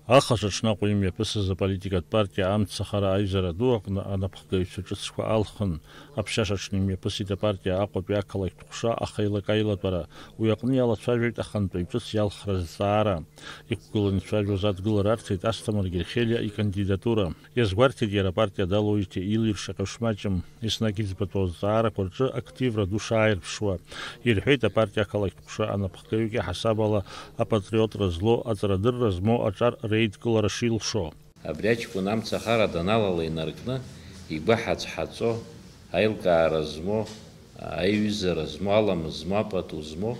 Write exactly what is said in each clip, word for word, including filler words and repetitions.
Ахаҿа ҽнаҟәа имҩаԥысыз аполитикатә партиа Амцахара аизара ду аҟны анапхгаҩцәа ҿыцқәа алхын. Аԥшьашаҽны имҩаԥысит апартиа Аҟәатәи ақалақьтә ҟәша ахеилак аилатәара. Уи аҟны иалацәажәеит ахантәаҩ ҿыц иалхра зҵаара. Иқәгыланы ицәажәоз адгылара арҭеит Асҭамыр Герхелиа икандидатура. Иазгәарҭеит иара апартиа далоу иҭи илиршаҟьо шмаҷым, еснагь иӡбатәу азҵаарақәа рҿы активра ду шааирԥшуа. Ирҳәеит апартиа ақалақьтә ҟәша анапхгаҩык иаҳасаб ала апатриотра злоу, аҵарадырра змоу аҿар реидкылара шилшо. Абри аҷкәын амцахара даналала инаркны, игәы ҳаҵәҳаҵәо, аилкаара змоу, аиҩызара змоу, аламыс змоу, апату змоу,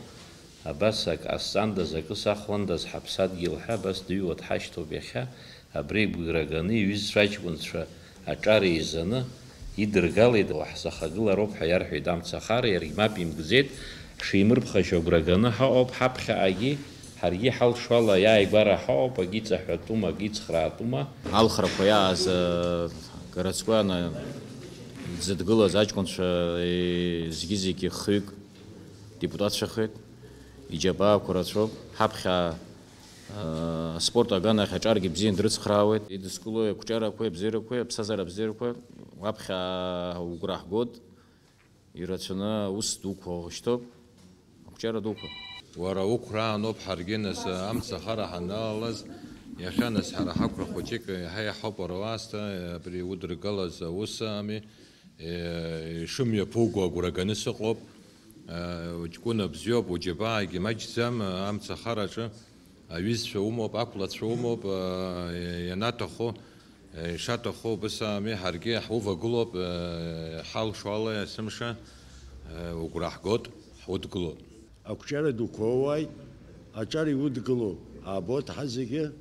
абас ак ҟасҵандаз, акы сахәондаз ҳаԥсадгьыл ҳәа абас дыҩуа дҳашьҭоуп иахьа, абри игәра ганы иҩызцәа аҷкәынцәа аҿар еизаны идыргалеит, уаҳзахагылароуп ҳәа иарҳәеит амцахара, иаргь мап имкӡеит, ҳшимырԥхашьо агәра ганы ҳаҟоуп, ҳаԥхьаҟагьы ҳаргьы ҳалшо ала иааигәара ҳаҟоуп, акы иҵаҳәатәума, акы ицхраатәума. Алхрақәа иааз, э, городской ана дзыдгылаз аҷкәынцәа, э, зегьы-зегьы хҩык депутатцәахеит, иџьабаақәа рацәоуп, ҳаԥхьа Аспорт аганахь аҿаргьы бзианы дрыцхраауеит. Идызкылои ақәҿиарақәеи абзиарақәеи, аԥсҭазаара абзиарақәа уаԥхьа угәра ҳгоит, ирацәаны аус дуқәа ушьҭоуп, ақәҿиара дуқәа. Уара уқәрааноуп ҳаргьы нас амцахара ҳаналалаз, иахьа нас ҳара ҳақәра хәыҷык еиҳа иаҳауп уара уаасҭа, абри удыргалаз аус ами. Ишымҩаԥуго агәра ганы сыҟоуп. Уҷкәына бзиоуп, уџьабаагьы маҷӡам, амцахараҿы аҩызцәа умоуп, ақәлацәа умоуп, ианаҭаху, ишаҭаху убыс ами, ҳаргьы ҳувагылоуп, ҳалшо ала есымша угәра ҳгоит, ҳудгылоуп. Ақәҿиара дуқәа уааит, аҿар иудгылоуп, аабоит ҳазегьы,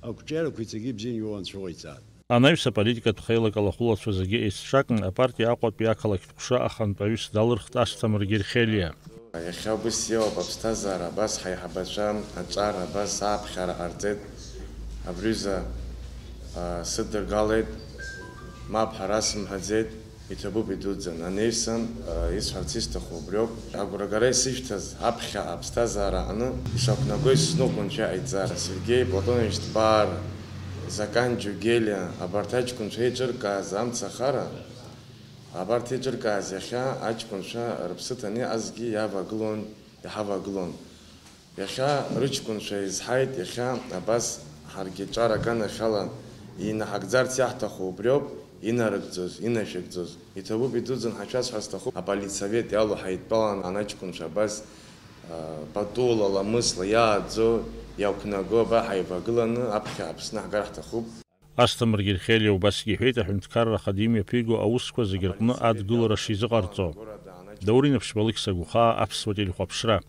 ақәҿиарақәа иҵегьы ибзианы иоуа Анцәа иҟаиҵааит. Анаҩс аполитикатә хеилак алахәылацәа зегьы еицҿакны апартиа Аҟәатәи ақалақьтә ҟәша ахантәаҩыс далырхт Асҭамыр Герхелиа. Иахьа убыс иоуп аԥсҭазаара, абас ҳаиҳабацәа аҿар абас ааԥхьара ҟарҵеит, абри ҩыза, а, сыдыргалеит, мап ҳәа расымҳәаӡеит. Иҭабуп идуӡӡан. Анаҩсан, а, исҳәарц исҭаху убриоуп. Агәрагара исышәҭаз аԥхьа аԥсҭазаара аҟны ишақәнаго исызныҟәон шәа аидҵара. Сергеи Платонович Ҭбаар, Закан Џьугелиа, абарҭ аҷкәынцәа еиҿыркааз амцахара, абарҭ еиҿыркааз иахьа аҷкәынцәа рыԥсы ҭаны иҟазгьы иавагылон, иҳавагылон. Иахьа рыҷкәынцәа изҳаит, иахьа абас ҳаргьы ҿар аганахьала инаҳагӡарц иаҳҭаху убриоуп, инарыгӡоз, инашәыгӡоз. Иҭабуп идуӡӡан ҳашәасҳәар сҭахуп, аполитсовет иалоу ҳаидтәалан анаҷкәынцәа абас, а, патула, ламысла иааӡо, иақәнаго, абар ҳаивагыланы аԥхьа Аԥсны ҳгар ҳҭахуп. Асҭамыр Герхелиа убасгьы иҳәеит, аҳәынҭқарра ахада имҩаԥиго аусқәа зегьы рҟны адгылара шизыҟарҵо. Даур Инаԥшьба, Алықьса Гәхаа, Аԥсуа телехәаԥшра.